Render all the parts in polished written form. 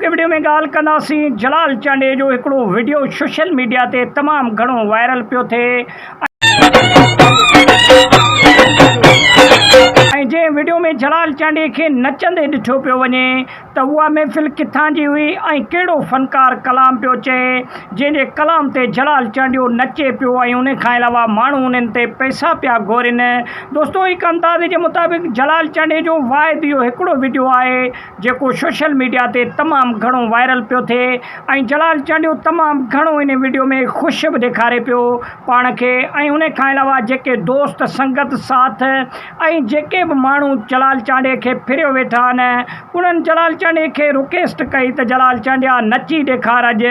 اڄوڪي وڊيو ۾ ڳالهه ڪنداسين جلال چانڊيي جو هڪڙو وڊيو سوشل ميڊيا تي تمام گهڻو وائرل پيو ٿئي ۽ جنهن وڊيو ۾ جلال چانڊيي کي نچندي ڏٺو پيو وڃي ته اها محفل ڪٿان جي هئي ۽ ڪهڙو فنڪار ڪلام پيو چئي، جنهن جي ڪلام تي جلال چانڊيو نچي پيو ۽ ان کان علاوه ماڻهو انهن تي پئسا پيا گهورين. دوستو هڪ اندازي جي مطابق جلال چانڊيي جو واحد اهو هڪڙو وڊيو آهي جيڪو سوشل ميڊيا تي تمام گهڻو وائرل پيو ٿئي ۽ جلال چانڊيو تمام گهڻو ان وڊيو ۾ خوش به ڏيکاري پيو پاڻ کي ۽ ان کان علاوه جيڪي دوست سنگت ساٿ ۽ جيڪي به ماڻهو جلال چانڊيي کي ڦريو ويٺا آهن، انهن جلال چانڊيي کي رڪيسٽ ڪئي ته جلال چانڊيا نچي ڏيکار اڄ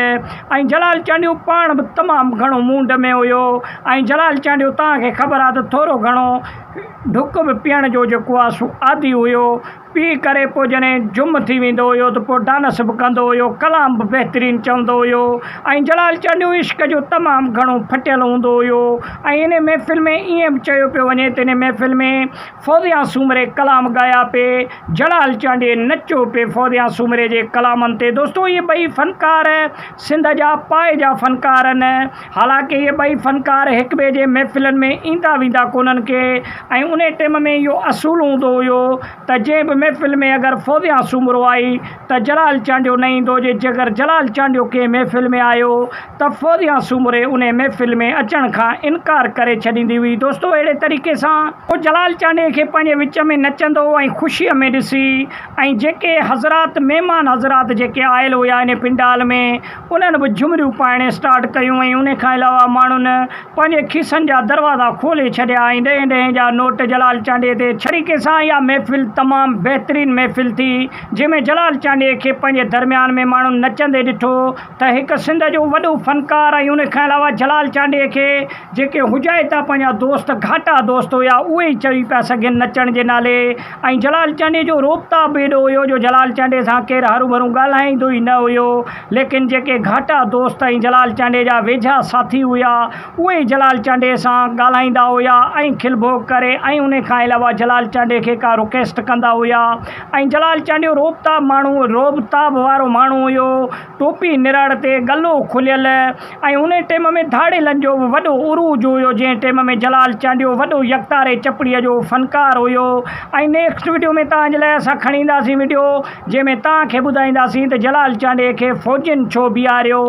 ۽ جلال چانڊيو پاڻ به تمام گهڻو مونڊ ۾ هيو ۽ جلال چانڊيو توهان کي خبر آهي ته ٿورو گهڻو ڍڪ به پيئڻ جو جيڪو آهي سو عادي هيو. پي ڪري پوء جڏهن جم ٿي ويندو هيو ته پوء ڊانس به ڪندو هيو، ڪلام به بهترين چوندو هيو ۽ جلال چانڊيو عشق جو تمام گهڻو ڦٽيل هوندو هيو ۽ انهي محفل ۾ ائين به چيو پيو وڃي ته انهي محفل ۾ فوزيا سومري ڪلام ڳايا پي، جلال چانڊيي نچيو پي فوزيا سومري جي ڪلامن تي. دوستو اهي ٻئي فنڪار سنڌ جا پائي جا فنڪار آهن. حالانڪه اهي ٻئي فنڪار هڪ ٻئي جي محفلن ۾ ايندا ويندا ڪونهن ڪي ۽ انهي ٽيم ۾ اهو اصول هوندو هيو ته جنهن به محفل ۾ اگر فوزيا سومرو آئي ته جلال چانڊيو نه ايندو جي جيڪر جلال چانڊيو ڪنهن محفل ۾ آيو ته فوزيا سومري انهي محفل ۾ اچڻ کان انڪار ڪري ڇڏيندي هئي دوستو اهڙي طريقي سان پوء جلال چانڊيي کي پنهنجي وچ ۾ نچندو ۽ خوشيء ۾ ڏسي ۽ جيڪي حضرات مهمان حضرات جيڪي آيل هيا انهي پنڊال ۾ انهن به جهمريون پائڻ اسٽارٽ ڪيون ۽ انهي کان علاوه ماڻهن پنهنجي کيسن جا دروازا کولي ڇڏيا ۽ ڏهين ڏهين جا نوٽ جلال چانڊيي تي طريقي سان اها محفل تمام بهترين محفل ٿي جنهن ۾ جلال چانڊيي کي پنهنجي درميان ۾ ماڻهن نچندي ڏٺو ته هڪ سنڌ جو وڏو فنڪار ۽ انهي کان علاوه جلال چانڊيي کي جيڪي حجائتا پنهنجا دوست گهاٽا دوست هيا اهي ئي چئي پيا سگهن نچڻ جي نالي ۽ جلال چانڊيي جو روبتاب به ايڏو هيو جو جلال چانڊيي سان ڪير هروڀرو ڳالهائيندو ئي نه هيو ليڪن جيڪي گهاٽا دوست ۽ جلال چانڊيي جا ويجها ساٿي هيا اهي ئي جلال چانڊيي سان ڳالهائيندا هيا ۽ کل ڀوڳ ڪري ۽ انهي کان علاوه جلال چانڊيي کي ڪا رڪيسٽ ڪندا هيا ۽ جلال چانڊيو روبتاب ماڻهو روبتاب وارو ماڻهو هيو ٽوپي نراڙ تي ڳلو کليل ۽ انهي ٽيم ۾ ڌاڙيلن جو به وڏو عروج هيو جنهن ٽيم ۾ جلال چانڊيو وڏو يڪتاري چپڙيء جو فنڪار هيو ۽ نيڪسٽ وڊيو ۾ توهان جي لاء اسان کڻي اينداسين وڊيو جنهن ۾ توهان کي ٻڌائينداسين ته جلال چانڊيي کي فوجين ڇو بيهاريو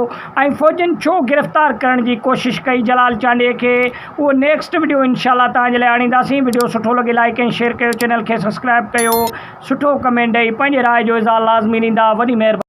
۽ فوجين ڇو گرفتار ڪرڻ جي ڪوشش ڪئي جلال چانڊيي کي اهو نيڪسٽ وڊيو انشاء الله توهان جي لاء آڻينداسين وڊيو سٺو لڳي لائيڪ ۽ شيئر ڪيو چينل کي سبسڪرائب ڪيو سٺو ڪمينٽ ڏئي پنهنجي راء جو اظهار لازمي ڏيندا وڏي مهرباني.